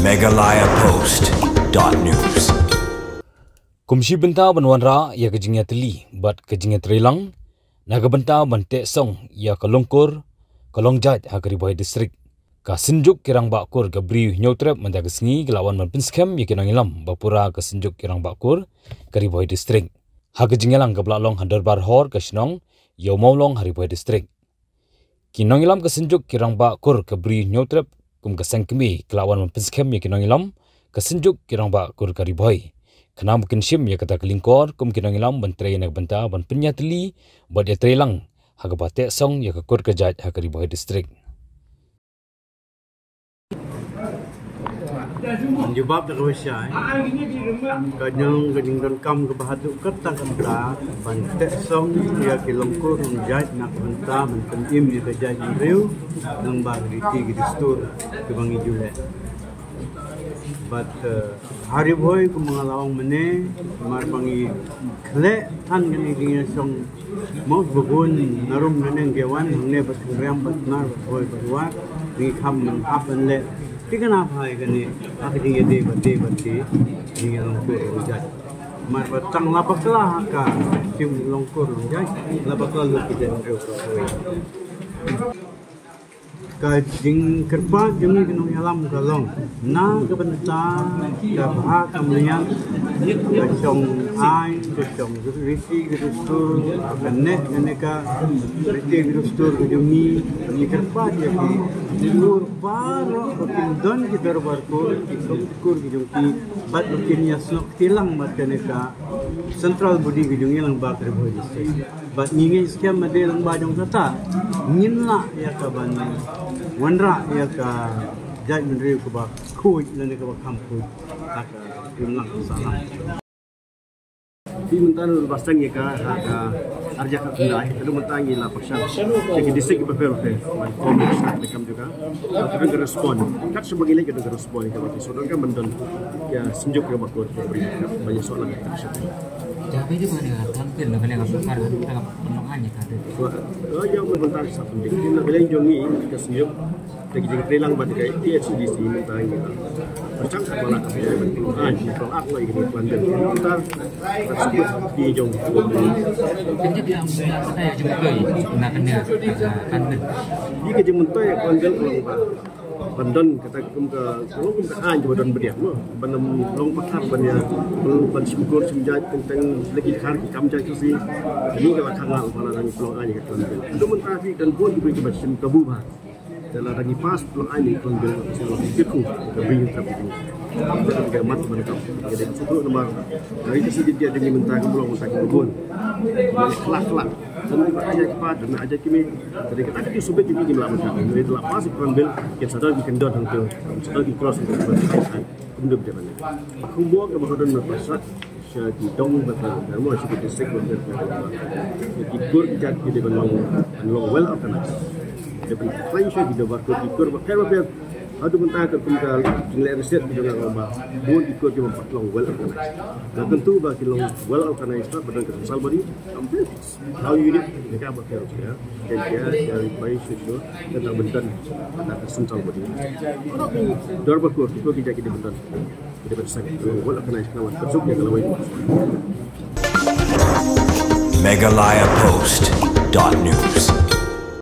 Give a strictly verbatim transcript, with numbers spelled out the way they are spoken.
Meghalaya Post dot news. Kum shi bynta ban wanrah ïa ka jingïatylli bad ka jingïatreilang na ka bynta ban teh song ïa ka longkur ka longjait ha ka Ri Bhoi District, ka Synjuk ki Rangbah Kur ka Bri u Hynñiewtrep mynta ka sngi ka la wan ban pynskhem ïa ki nongïalam ba pura ka Synjuk ki Rangbah Kur ka Ri Bhoi District. Ha ka jingïalang kaba la long ha Dorbar Hor ka shnong Ïew Mawlong ha Ri Bhoi District, ki nongïalam ka Synjuk ki Rangbah Kur ka Bri u Hynñiewtrep kum ka seng kmie ka la wan ban pynskhem ïa ki nongïalam ka Synjuk ki Rangbah Kur ka Ri Bhoi, khnang ba kin shim ïa kata ka lyngkor kum ki nongïalam ban trei na ka bynta ban pynïatylli bad ïatreilang ha kaba teh song ïa ka kur ka jait ha ka Ri Bhoi District. Jubab da kaba shai. Ka jong ka jingdonkam kaba haduh katta katta ban teh song ïa ki longkur longjait na ka bynta ban pynim ïa ka jaitbynriew lyngba ki riti ki dustur kiba ngi ju leh. Bad, eh, ha Ri Bhoi kumba nga la ong mynne, mar ba ngi khleh than kane ka jingïasong, mo, ba bun na rum na neng ki wan hangne bad Khynriam bad Tnar bad Bhoi bad War, ngi kham ban hap ban leh. Te kane ha kane, ha ka jingïadei bad dei bad ki jingïalongkur longjait. Mar ba tang la bakla ha ka jingïalongkur longjait, la bakla lut ki jaitbynriew ka Bhoi. Ka jingkyrpad jong ngi ki nongïalam ka long na ka bynta ka bha ka maian, ka shong aiñ, ka shong riti ki dustur, ka neh ka neka riti ki dustur ka jong ngi. Ngi kyrpad ïa ki kur baroh ba kin don ki dorbar kur, ki kur ki jong ki, bad ba kin ïasnoh kti lang bad ka neka central body ka jong ngi lyngba ka Ri Bhoi District. Bad ngi ngeit skhem ba dei lyngba jong kata ngin lah ïa ka ban wanrah ïa ka jaitbynriew kaba khuid lane kaba kham khuid ha ka imlang ka sahlang. Te mynta ba sdang ïa ka ha ka arja ka khyndai, ka dei mynta ngi la pyrshang ïa ki district bapher bapher ban form ïa ka kam jong ka. Ka don ka respond. Kat shaba ngi leit ka don ka respond ïa ka ba ki shu don ka ban don ïa Synjuk ka ba kut ka bri ka ba ïa soh lang ka. Jabi di mana kan pil na kalian apa kan tak pernah hanya kata. Wa, eh, ïa mynta sa penting. Ki na kalian jong ngi ka Synjuk ka jingtreilang bad ka T H D C mynta ngi la pyrshang ka ba la ka pil ban pynlong aiñ, pynlong ak la ïa ka plan bil. Mynta ka Synjuk ki jong. Kan jadi yang kata yang jumpa na kena kan pil. Ïa ka jingmyntoi ïa ka plan bil ka long ba ban don kata kum ka, kum ka aiñ kaba don bniat mo. Ban ym long pathar ban ïa, ban shim kur shim jait teng teng leh ki khar ki kam jait shisha. Kane ka la khang la ba la dang pynlong aiñ ka plan bil. Haduh mynta phi don bun kiba, kiba shim kabu bha. Te la dang pass pynlong aiñ ka plan bil, sha la ki ku ka bri trap ki. Ka mat ban kam. Ka dei shuh namar dari ka sidi dia dei mynta ka long mynta ka bun. Khlak khlak. Don kiba ajaid ki pat, don ajaid ki mei. Te dei kata ka jingsumbit jong ngi, ngi la mynta. Ngi la pass ïa ka plan bil, kin sa don ki kyndon hangto, kin sa don ki cross hangto. Kum dei ba dei. Kumba ka ba ka don na pyrshah sha ki dong ba tang, mo, sha ki district ba tang. Ki kur ki jait ki dei ban long, ban long well organized. Dei ban tang sha ki dong ba ki kur ba pher ba pher. Haduh mynta ka kum ka jingleh research ki dong ba bun ki kur ki ba pat long well organized. Nga kyntu ba ki long well organized ba don ka central body. How you did the job of your chair? Can chair, chair, vice chair, tang bynta na ka central body. Dorbar kur, ki kur ki jait ki dei bynta. Ki dei bynta. Wal organize ka wan. Ka suk ya ka lawai. Meghalaya Post dot news.